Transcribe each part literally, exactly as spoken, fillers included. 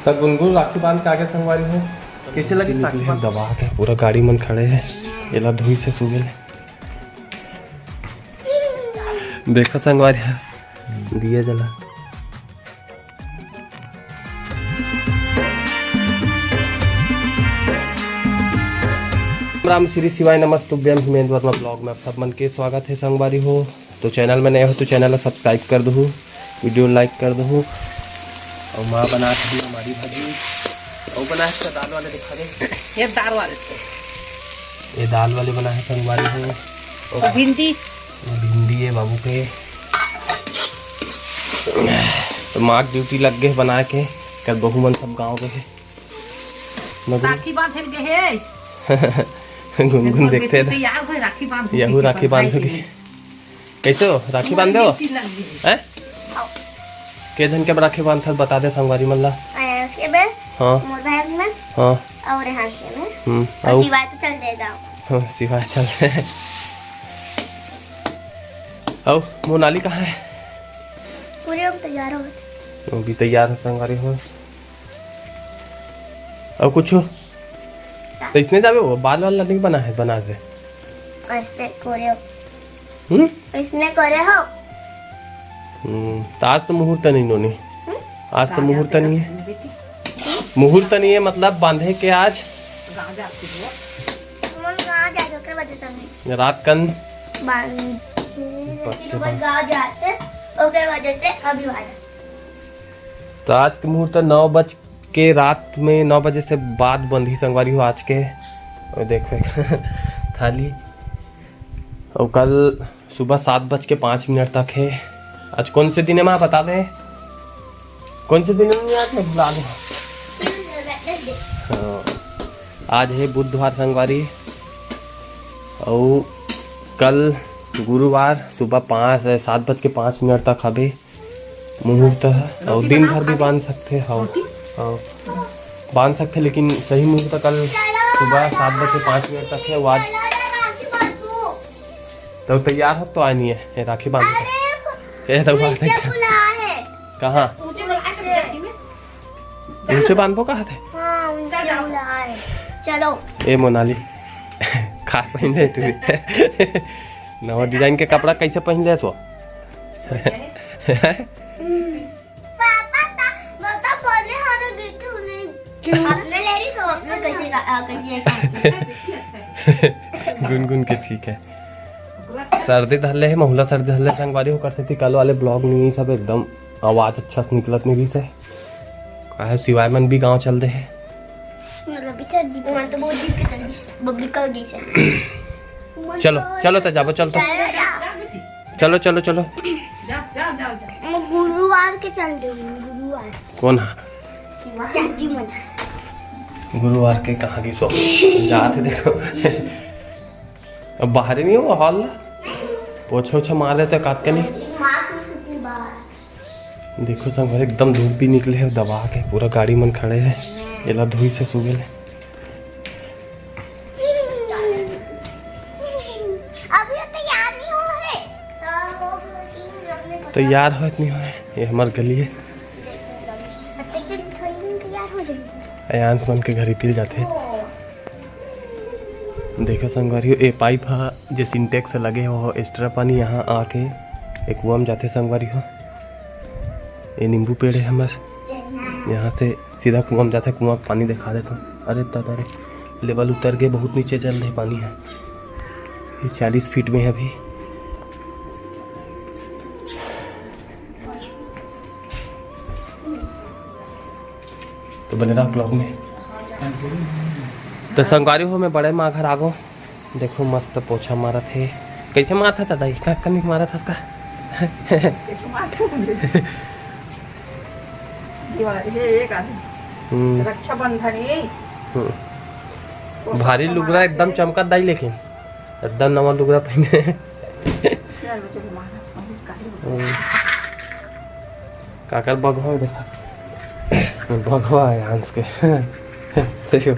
त गुनगुन राखी बांध के आगे संगवारी हो। कइसे लगिस राखी बांध? दबा के पूरा गाड़ी मन खड़े हे, एला धोई से सुबह ले। देखो संगवारी हो, दिया जला। राम श्री शिवाय नमस्तुभ्यम हिमेंद्र वर्मा ब्लॉग में आप सब मन के स्वागत है संगवारी हो। तो चैनल में नए हो तो चैनल ला सब्सक्राइब कर दहू, वीडियो लाइक कर दहू। और माँ बना थी हमारी भाजी, और बना है दाल वाले दिखा दे। ये दाल वाले। ये दाल वाले बना है संगवारी हो। और भिंडी। भिंडी है बाबू के। तो माँ के ड्यूटी लग गए बना के, कल बहू मन सब गाँव गए। मगर राखी बांधे ल गे हे। गुनगुन देखते बेटी हैं। तैयार होए राखी बांधे यहू के राखी बंधाई बांधे के के। लिए। कैसे हो? राखी मोर बांधे हो? ड्यूटी लग गई। हैं? के झन के राखी बांधत बता दे संगवारी मन ला। अ, के बे? हाँ। मोर भाई में? हाँ। और यहाँ के में? हम्म, और और? शिवाय तो चल दे जाओ। हाँ, शिवाय चल दे। और मोनाली कहाँ है? पूरे हम तैयार हो गए। वो भी तैयार हो संगवारी हो। और कुछ हो? तो इसने जावे वो बाल वाल नहीं बना है, बना दे। ऐसे कोरे हो। हम्म? इसने कोरे हो। हम्म, तो आज तो मुहूर्त नहीं नोनी। हम्म? आज तो मुहूर्त नहीं है। मुहूर्त नहीं है, मतलब बांधे के आज। मन गाँव जाए, ओकर वजह से नहीं। रात कन बांध-, बच्चे फिर बांध- गाँव जाते, ओकर वजह से अभी बांधा। तो आज के मुहूर्त नौ बज के रात में नौ बजे से बाद बंद ही संगवारी हो आज के। और देखो थाली। और कल सुबह सात बज के पाँच मिनट तक है। आज कौन से दिन है माँ बता दे, कौन से दिन है आज मैं भुला दे। हाँ, आज है बुधवार संगवारी। और कल गुरुवार सुबह पाँच सात बज के पाँच मिनट तक हवे मुहूर्त है। और दिन भर भी बांध सकते हो। हाँ, बांध सकते, लेकिन सही मुहूर्त कल सुबह सात बज के पाँच मिनट तक है। वो आज तो तैयार हो तो आए नहीं है, ये राखी बांध के। ये तो बात है। कहाँ? ऊंचे बांधबो कहा थे? हाँ, ऊंचे बुलाए। चलो। ए मोनाली, खा पहन ले तू। नवा डिजाइन के कपड़ा कैसे पहन ले सो? पापा ता, वो तो बोले हमारे गिट्टू नहीं। अपने ले रही तो अपने कैसे का, आ, कैसे का। गुनगुन के ठीक है। सर्दी धर ले है, महुला सर्दी धर ले संगवारी हो, कर सकती कल वाले ब्लॉग नहीं सब एकदम आवाज अच्छा से निकलत नहीं रही से। काहे शिवाय मन भी गांव चल दे है। मतलब भी सर्दी मन तो बहुत दिन के चल दी, बबली कर दी से। चलो, चलो तो जाबो, चल तो। चलो, चलो। चलो, चलो, चलो। जाओ, जाओ, जाओ, जाओ। मैं गुरुवार के चल दूंगी, गुरुवार। कौन है? चाची मन। गुरुवार के कहाँ की सो जात है, देखो। अब बाहर ही नहीं हो हॉल ला। पोछा ओछा मार देते काट के नहीं। मार तो सकती बाहर। देखो संगवारी, एकदम धूप भी निकले है, दबा के पूरा गाड़ी मन खड़े है। एला धोई से सुबह ले। अभी तो तैयार नहीं हो रहे। तैयार होत नहीं होए, ये हमार गली है। अयांश मन के घर ही पिल जाते। देखो संगवारी हो, ये पाइप हा जे सिंटेक्स से लगे हो, एक्स्ट्रा पानी यहाँ आके एक कुआं में जाते संगवारी हो। ये नींबू पेड़ है हमार, यहाँ से सीधा कुआं में जाते, कुआं के पानी दिखा देता हूँ। अरे दादा रे, लेवल उतर गए, बहुत नीचे चल रहे पानी है। ये चालीस फीट में है अभी। तो बने रहा ब्लॉग में। तो संगवारी हो, मैं बड़े माँ घर आ गो। देखो मस्त पोछा मारत हे। कैसे मारत हे दादा? का कनिक मारत हस का? दिवाली हे, एक आदमी। हम्म। रक्षाबंधन ये। हम्म। भारी लुगरा एकदम चमकत दाई, लेकिन एकदम नवा लुगरा पहने। चलो, चलो, मारत हूँ, काहे? हम्म। काकर बघवा देखा। बघवा है हंस के। देखो।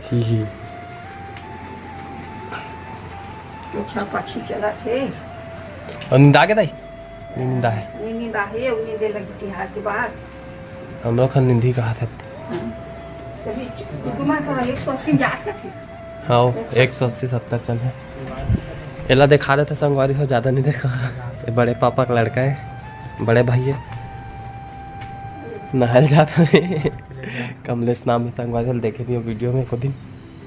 ही ही। चोखा पाछी चलत हे। और निंदा के दाई? नहीं निंदा है। नहीं निंदा है, वो निंदे लगी तिहार के बाद। हमरो खन निंदी कहा था। हाँ। तभी तुम्हारा कहा एक सौ अस्सी में जात का ठीक। हाँ, एक सौ अस्सी सत्तर चल है। एला देखा देता संगवारी हो, ज्यादा नहीं देखा। ये बड़े पापा का लड़का है, बड़े भाई है। नहाल जात है। कमलेश नाम है संगवारी हो, देखे नहीं हो वीडियो में एको दिन।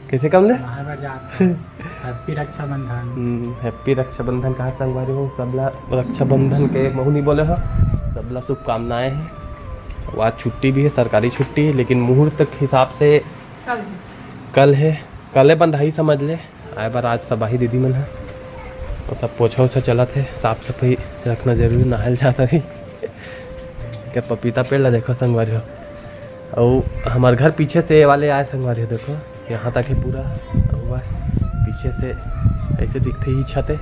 कैसे कमलेश? नहाए बर जात है। Happy रक्षाबंधन। हम्म, Happy रक्षाबंधन कहा संगवारी हो, सबला रक्षाबंधन के महू नहीं बोले हो, सबला शुभकामनाएं हैं। आज छुट्टी भी है, सरकारी छुट्टी है, लेकिन मुहूर्त के हिसाब से कल। कल है, कल है बंधाई समझ ले। आए बर आज सब आही दीदी मन ह, और सब पोछा उछा चलत है, साफ सफाई रखना जरूरी, नहायल जात है। क्या पपीता पेड़ ला देखो संगवारी हो, और हमारे घर पीछे से ये वाले आए संगवारी हो, देखो यहाँ तक है पूरा हुआ, पीछे से ऐसे दिखते ही छते।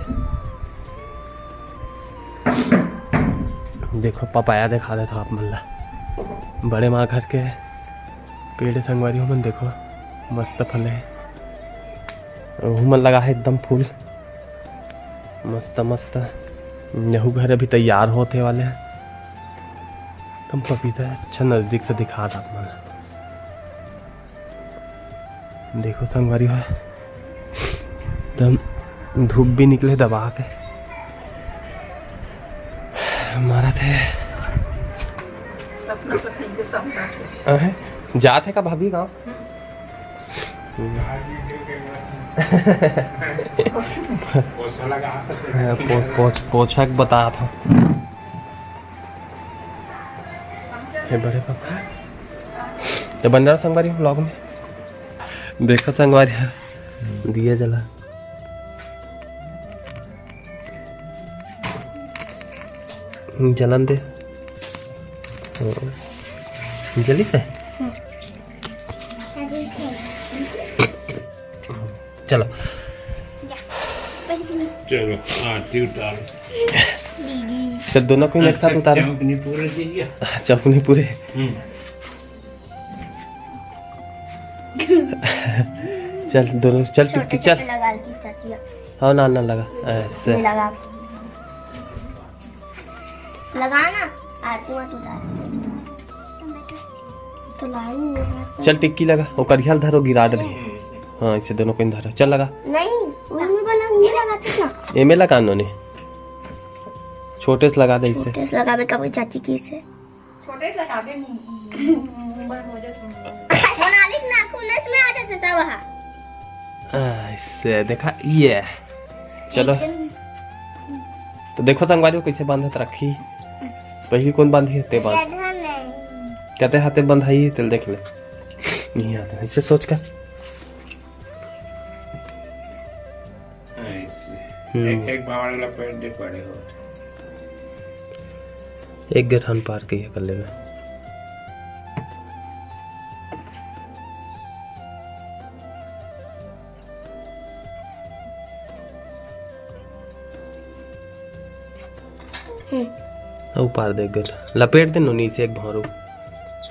देखो पपाया दिखा देता आप मन ला, बड़े माँ घर के पेड़ संगवारी हो मन, देखो मस्त फले है, ओहू मन लगा है एकदम फूल, मस्त मस्त। यहू घर अभी तैयार होते वाले हैं। हम पपीता अच्छा नजदीक से दिखा था आप मन। देखो संगवारी हो, एकदम धूप भी निकले दबा के मारा थे। सपना सपना के सामने। अहे, जात है का भाभी गाँव? हम्म। पोछा लगा। हाँ, पो-, पोछ-, पोछा के बता था। हे बड़े पापा। तो बन रहा संगवारी vlog में। देखो संगवारी, हाँ, दिया जला। जलन दे। जली से? हम्म। चलो। चलो, आरती उतार। तो दोनों को ही एक साथ अच्छा, उतारो। चौकनी पूरे चाहिए। चौकनी पूरे। हम्म। चल, दोनों, चल, छोटे टिक्की, चल। छोटे लगा ली चाची। हाँ, ना, ना लगा, ऐसे। ये लगा। लगा ना, आरती मत उतार। तो लाइन में है। चल, टिक्की लगा, वो करिया ल धरो, गिरा डरी। हाँ, इसे दोनों को धरो, चल, लगा। नहीं, वो में वाला नहीं लगा, ठीक ना? एमे लगा, नोनी। छोटे से लगा दे इसे। छोटे से लगावे का, वही चाची की से। छोटे से लगावे, मु-, मु-, मुंह में हो जाए। मोनालिस नाखून में आ जाते सब वहाँ। आ, इसे देखा, ये। चलो। लेकिन तो देखो संगवारी, वो कैसे बांधत रखी। पहली कौन बांधी है? ते बांध। गधा नहीं। कहते हाथे बंधाई है, तेल देख ले। नहीं आता, इसे सोच कर। ऐसे। हम्म। एक, एक बावड़ वाला पैर देख पड़े हो। एक गठान पार के कर लेना। हम्म। अउ पार दे गल। लपेट दे नोनी से एक भौंरो।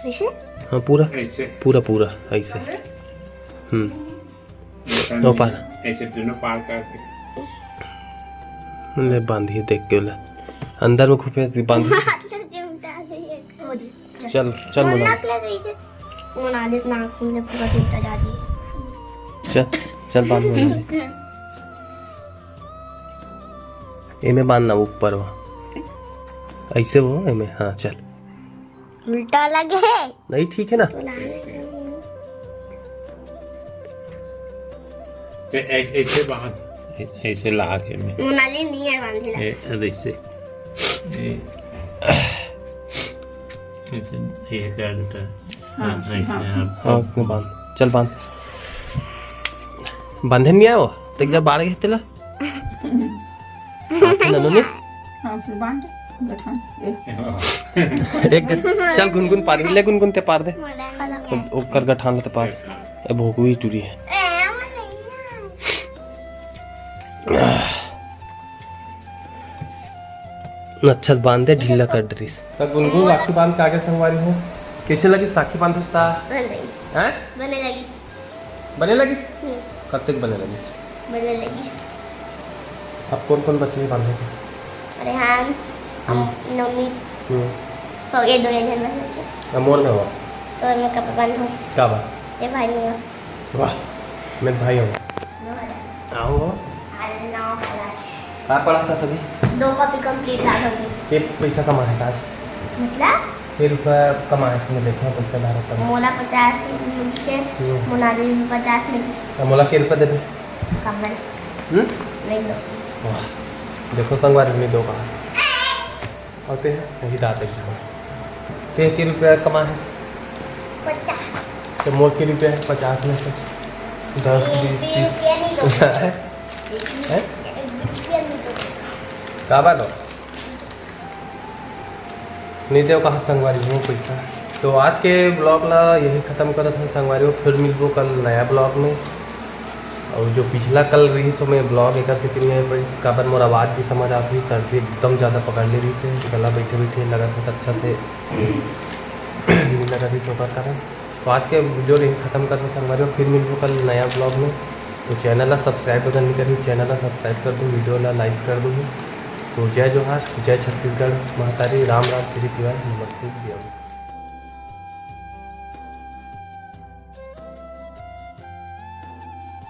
ऐसे? हाँ, पूरा। ऐसे? पूरा, पूरा, ऐसे। हम्म। ऐसा ओ नहीं। पार। ऐसे दोनों पार करके। ले बांधिए देख के ले। अंदर में खुफे से बांधिए। हाथ से चिमटा चाहिए। चल, चल मोना। मोना के लिए तो इसे, मोना ले, नाखून ले पूरा चिमटा जा दिए। चल, चल बांध मोना ले। एमे बांध ना ऊपर वो। ऐसे वो एमे, हाँ, चल। उल्टा लगे। नहीं, ठीक है ना? तो लाने लगे। ते ऐ-, ऐसे बांध, ऐ-, ऐसे ला के में। मोनाली नहीं है बांधे ला। ए, अरे ऐसे। ए, ऐसे, ये क्या होता है? हाँ, हाँ, ऐसे, हाँ। हाँ। हाँ, उसमें बांध। चल बांध। बांधे नहीं आयो? तो एक जब बाढ़ गए तेला? हाथ से ना, नोनी? हाँ, फिर बांध, गठान। ए। एक गठ-, चल गुनगुन पार, ले गुनगुन ते पार दे। ओ-, ओकर गठान ले ते पार। ए भोकवी टूरी है। अच्छा बांध दे, ढीला कर डरिस। त गुनगुन राखी बांध के आगे संगवारी हो। कैसे लगिस राखी बांधस ता? बने लगिस। हैं? बने लगिस। बने लगिस? हम्म। कतेक बने लगिस? बने लगिस। अब कौन कौन बचे हे बांधे के? रेहांस, हम्म। नवनीत। हम्म। हो गए, दो जन बचे। अब मोर में हो। तो मैं कब बंद हूँ? का बा? ते भाई नहीं हो। वाह, मैं भाई हूँ। नौ हजार। आओ। अरे, नौ हजार। का पढ़ा था सभी? दो कॉपी कंप्लीट ला दोगे। ये पैसा कमा है आज? मतलब? ये रुपया कमा है, मैं देखा पैसा धारक का। मोला पचास मिलसे, हम्म। मोनाली भी पचास मिलसे। अब मोला के रुपया देबे? कमल। हम्म? नहीं दो। वाह, देखो संगवारी, नहीं दो कहा। और ते वही दात एकदम। ते के रुपया कमा है? पचास। तो मोर के रुपया है पचास में से? दस, ये बीस, तीस। रुपया नहीं दो। हैं? एक रुपया नहीं दो। का बात हो? नहीं देव कहा संगवारी हो पैसा। तो आज के ब्लॉग ला यही खत्म करत हन संगवारी हो, फिर मिलबो कल नया ब्लॉग में। और जो पिछला कल रही सो मैं ब्लॉग एकर से नहीं आए पाइस, काबर मोर आवाज़ भी समझ आती, सर्दी एकदम ज़्यादा पकड़ ले रही से, गला बैठे बैठे लगत है अच्छा से नहीं लगा रही सो ओकर कारण। तो आज के वीडियो यही खत्म करबो संगवारी हो, फिर मिलबो कल नया ब्लॉग में। तो चैनल ला सब्सक्राइब अगर नहीं करी, चैनल ला सब्सक्राइब कर दो, वीडियो ला लाइक कर दो। तो जय जोहार, जय छत्तीसगढ़ महतारी, राम राम, श्री शिवाय, नमस्ते, जय।